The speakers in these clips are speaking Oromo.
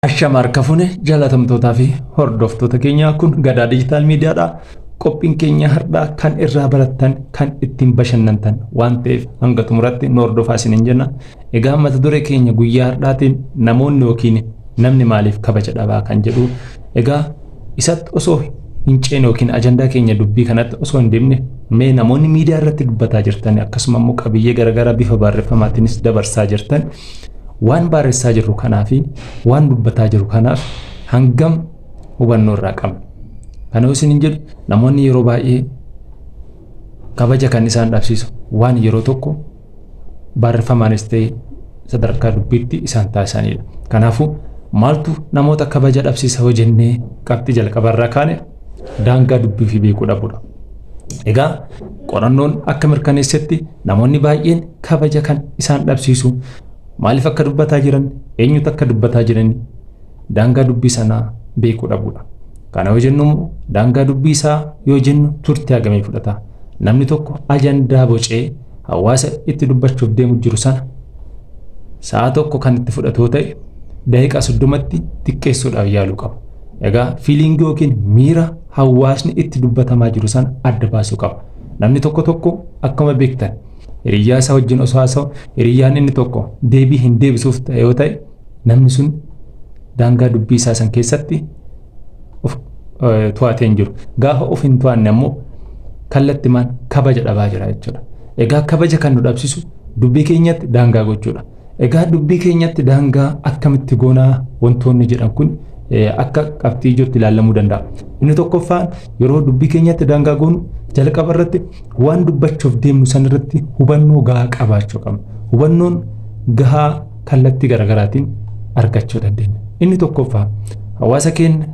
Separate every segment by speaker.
Speaker 1: Ashama harka fuune jaalatamtootaa fi hordoftoota keenyaa, kun Gadaa Digital Miidiyaadha. Qophiin keenya har'aa kan irraa barattan, kan ittiin bashannantan waan ta'eef hanga xumuratti nu hordofaa isiniin jenna. Egaa mata duree keenya guyyaa har'aatiin namoonni yookiin namni maaliif kabaja dhabaa kan jedhu, egaa isatti osoo hin ceene yookiin ajandaa keenya dubbii kanatti osoo hin deemne, mee namoonni miidiyaa irratti dubbataa jirtan, akkasuma immoo qabiyyee garaagaraa bifa barreeffamaatiinis dabarsaa jirtan, waan barreessaa jirru kanaa fi waan dubbataa jiru kanaaf hangam hubannoo irraa qabna? Kana yoo isiniin jedhu, namoonni yeroo baay'ee kabaja kan isaan dhabsiisu waan yeroo tokko barreeffamaanis ta'e sadarkaa dubbiitti isaan taasisanidha. Kanaafuu maaltu namoota kabaja dhabsiisa yoo jennee qabxii jalqabarraa kaane, daangaa dubbii fi beekuu dhabuudha. Egaa qorannoon akka mirkaneessetti namoonni baay'een kabaja kan isaan dhabsiisu maaliif akka dubbataa jiran, eenyutu akka dubbataa jiran daangaa dubbii sanaa beekuu dhabuudha. Kana yoo jennu immoo, daangaa dubbii isaa yoo jennu, turtii hagamii fudhata? Namni tokko ajandaa bocee hawaasa itti dubbachuuf deemu jiru sana sa'a tokko kan itti fudhatu yoo ta'e, daqiiqaa 30tti xiqqeessuudhaaf yaaluu qaba. Egaa feeling yookiin miira hawaasni itti dubbatamaa jiru sana adda baasuu qaba. Namni tokko tokko akkuma beektan hiriyyaa isaa wajjin osoo haasa'u, hiriyyaan inni tokko deebii hin deebisuuf ta'e yoo ta'e, namni sun daangaa dubbii isaa san keessatti of to'atee hin jiru. Gaafa of hin to'anne ammoo kallattimaan kabaja dhabaa jira jechuudha. Egaa kabaja kan nu dhabsiisu dubbii keenyatti daangaa gochuudha. Egaa dubbii keenyatti daangaa akkamitti goonaa wantoonni jedhan kun akka qabxii ijootti ilaalamuu danda'a. Inni tokkoffaan, yeroo dubbii keenyatti daangaa goonu, jalqaba irratti waan dubbachuuf deemnu san irratti hubannoo gahaa qabaachuu qabna. Hubannoon gahaa kallattii garaagaraatiin argachuu dandeenya. Inni tokkoffaa, hawaasa keenya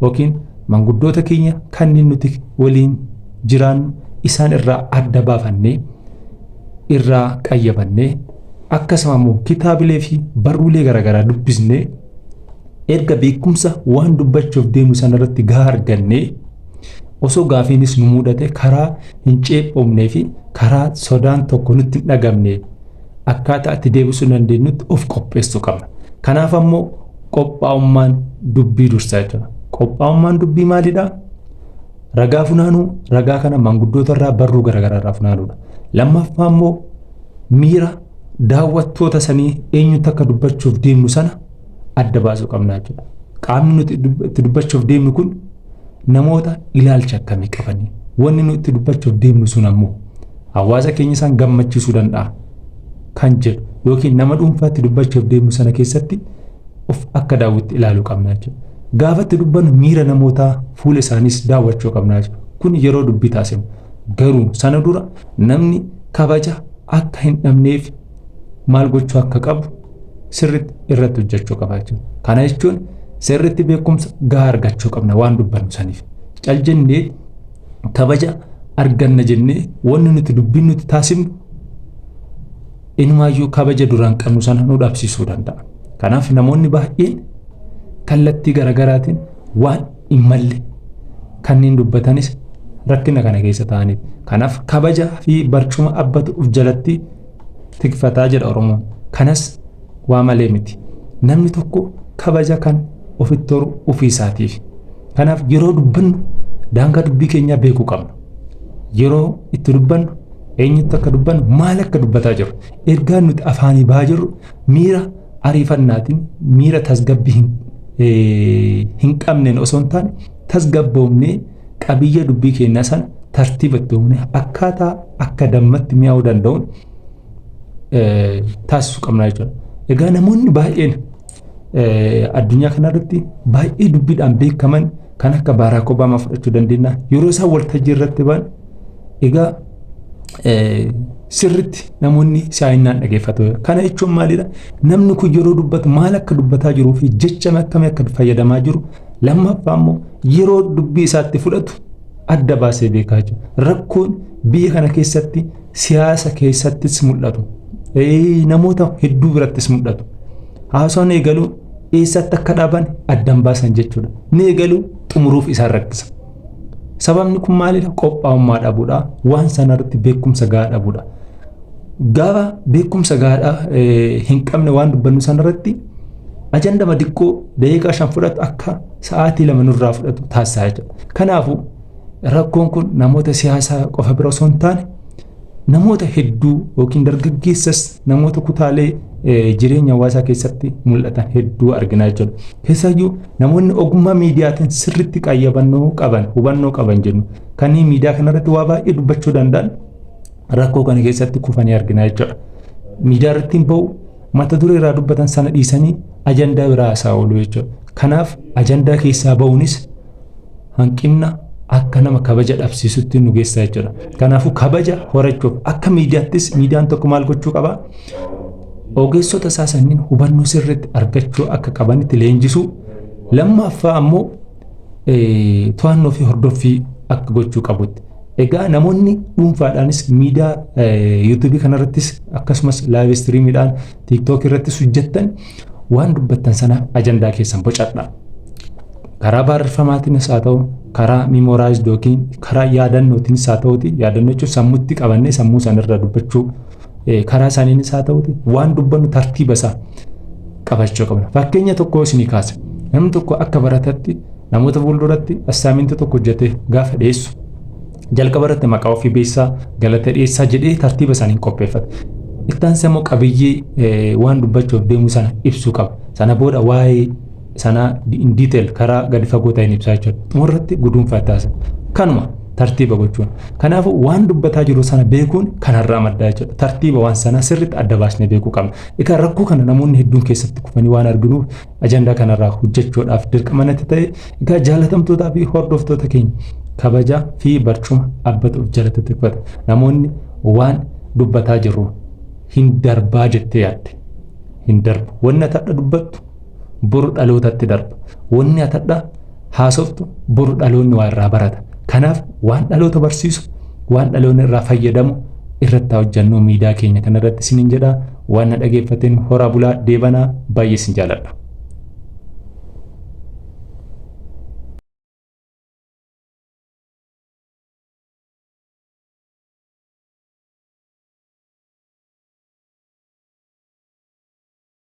Speaker 1: yookiin manguddoota keenya kanneen nuti waliin jiraannu isaan irraa adda baafannee, irraa qayyabannee, akkasuma immoo kitaabilee fi barruulee garaagaraa dubbisnee, erga beekumsa waan dubbachuuf deemnu sana irratti gahaa argannee, osoo gaafiinis nu mudate karaa hin ceephoomnee fi karaa sodaan tokko nutti hin dhagamne akkaataa itti deebisuu dandeenyutti of qopheessuu qabna. Kanaaf ammoo qophaa'ummaan dubbii dursa jechuudha. Qophaa'ummaan dubbii maalidhaa? Ragaa funaanuu, ragaa kana maanguddoota irraa, barruu garaagaraa irraa funaanuudha. Lammaffaa immoo miira daawwattoota sanii, eenyutti akka dubbachuuf deemnu sana adda baasuu qabna jechuudha. Qaamni nuti itti dubbachuuf deemnu kun namoota ilaalcha akkamii qabanii? Wanni nuti itti dubbachuuf deemnu sun ammoo hawaasa keenya isaan gammachiisuu danda'a kan jedhu yookiin nama dhuunfaatti dubbachuuf deemnu sana keessatti of akka daawwitti ilaaluu qabna jechuudha. Gaafa itti dubbannu miira namootaa, fuula isaaniis daawwachuu qabna jechuudha. Kun yeroo dubbii taasifnu. Garuu sana dura namni kabaja akka hin dhabneef maal gochuu akka qabu sirriitti irratti hojjechuu qaba jechuudha. Kana jechuun sirriitti beekumsa gahaa argachuu qabna waan dubbannu saniif. Cal jennee kabaja arganna jennee wanni nuti dubbiin nuti taasifnu inumaayyuu kabaja duraan qabnu sana nu dhabsiisuu danda'a. Kanaaf namoonni baay'een kallattii garaagaraatiin waan hin malle kanneen dubbatanis rakkina kana keessa ta'aniif. Kanaaf kabaja fi barcuma abbatu uf jalatti tikfataa jedha Oromoon. Kanas waa malee miti. Namni tokko kabaja kan ofitti horu ofii isaatiif. Kanaaf yeroo dubbannu daangaa dubbii keenyaa beekuu qabna. Yeroo itti dubbannu, eenyutti akka dubbannu, maal akka dubbataa jirru, ergaan nuti afaanii bahaa jirru miira ariifannaatiin, miira tasgabbii hin qabneen osoo hin taane, tasgabboomnee qabiyyee dubbii keenyaa sana tartiiba itti uumne akkaataa akka dammatti mi'aawuu danda'uun taasisuu qabna jechuudha. Egaa namoonni baay'een addunyaa kanarratti baay'ee dubbiidhaan beekaman kan akka Baaraak Obaamaa fudhachuu dandeenya. Yeroo isaan waltajjii irratti ba'an, egaa sirritti namoonni si'aayinnaan dhageeffatu. Kana jechuun maalidha? Namni kun yeroo dubbatu maal akka dubbataa jiruu fi jecha akkamii akka fayyadamaa jiru, lammaffaa immoo yeroo dubbii isaatti fudhatu adda baasee beekaa jechuudha. Rakkoon biyya kana keessatti siyaasa keessattis mul'atu. Namoota hedduu birattis mul'atu. Haasawaan eegaluu eessatti akka dhaaban addan baasan jechuudha. Ni eegaluu, xumuruuf isaan rakkisa. Sababni kun maalidha? Qophaa'ummaa dhabuudha. Waan sanarratti beekumsa gahaa dhabuudha. Gaafa beekumsa gahaa hin qabne waan dubbannu sanarratti Ajandama diqqoo daqiiqaa 5 fudhatu akka sa'aatii 2 nurraa fudhatu taasisaa jechuudha. Kanaafuu rakkoon kun namoota siyaasaa qofa bira osoo hin taane namoota hedduu yookiin dargaggeessas namoota kutaalee jireenya hawaasaa keessatti mul'atan hedduu argina jechuudha. Keessaayyuu namoonni ogummaa miidiyaatiin sirriitti qayyabannoo qaban, hubannoo qaban jennu kanneen miidiyaa kanarratti waa baay'ee dubbachuu danda'an rakkoo kana keessatti kufanii argina jechuudha. Miidiyaa irratti hin ba'u, mata duree irraa dubbatan sana dhiisanii ajandaa biraa haasaa oolu jechuudha. Kanaaf ajandaa keessaa ba'uunis hanqina akka nama kabaja dhabsiisutti nu geessa jechuudha. Kanaafuu kabaja horachuuf akka miidiyaattis miidiyaan tokko maal gochuu qaba? Ogeessota isaa sanniin hubannoo sirriitti argachuu akka qabanitti leenjisuu. Lammaffaa ammoo to'annoo fi hordoffii akka gochuu qabutti. Egaa namoonni dhuunfaadhaanis miidiyaa yuutuubii kanarrattis akkasumas live streamiidhaan TikTok irrattis hojjettan waan dubbattan sanaaf ajandaa keessan bocadha. Karaa barreeffamaatiinis haa ta'u, karaa memorize yookiin karaa yaadannootiinis haa ta'uti, yaadannoo jechuun sammuutti qabannee sammuu sanarra dubbachuu, karaa isaaniinis haa ta'uti waan dubbannu tartiiba isaa qabachuu qabna. Fakkeenya tokko isinii kaasa. Namni tokko akka baratatti namoota fuulduratti assignmentii tokko hojjetee gaafa dhiyeessu jalqaba irratti maqaa ofii beeksisaa, galata dhiyeessaa jedhee tartiiba isaaniin qopheeffata. Itti immoo qabiyyee waan dubbachuuf deemu sana ibsuu qaba. Sana booda waa'ee sanaa in detail karaa gadi fagoo ta'een ibsaa jechuudha. Xumurratti guduunfaa taasisa. Kanuma tartiiba gochuun. Kanaafuu waan dubbataa jiru sana beekuun kanarraa maddaa jechuudha. Tartiiba waan sanaa sirriitti adda baasnee beekuu qabna. Egaa rakkoo kana namoonni hedduun keessatti kufanii waan arginuuf ajandaa kanarraa hojjechuudhaaf dirqama natti ta'e. Egaa jaalatamtootaa fi hordoftoota keenya, kabaja fi barcuma abbatu of jalatti tikfata. Namoonni waan dubbataa jirru hin darbaa jettee yaadde. Hin darbu. Wanni ati hadha dubbattu boru dhalootatti darba. Wanni ati hadha haasoftu boru dhaloonni waa irraa barata. Kanaaf waan dhaloota barsiisu, waan dhaloonni irraa fayyadamu irratti hojjennu miidiyaa keenya kanarratti isiniin jedha. Waan na dhageeffateen horaa bulaa deebanaa, baay'ee isin jaaladha.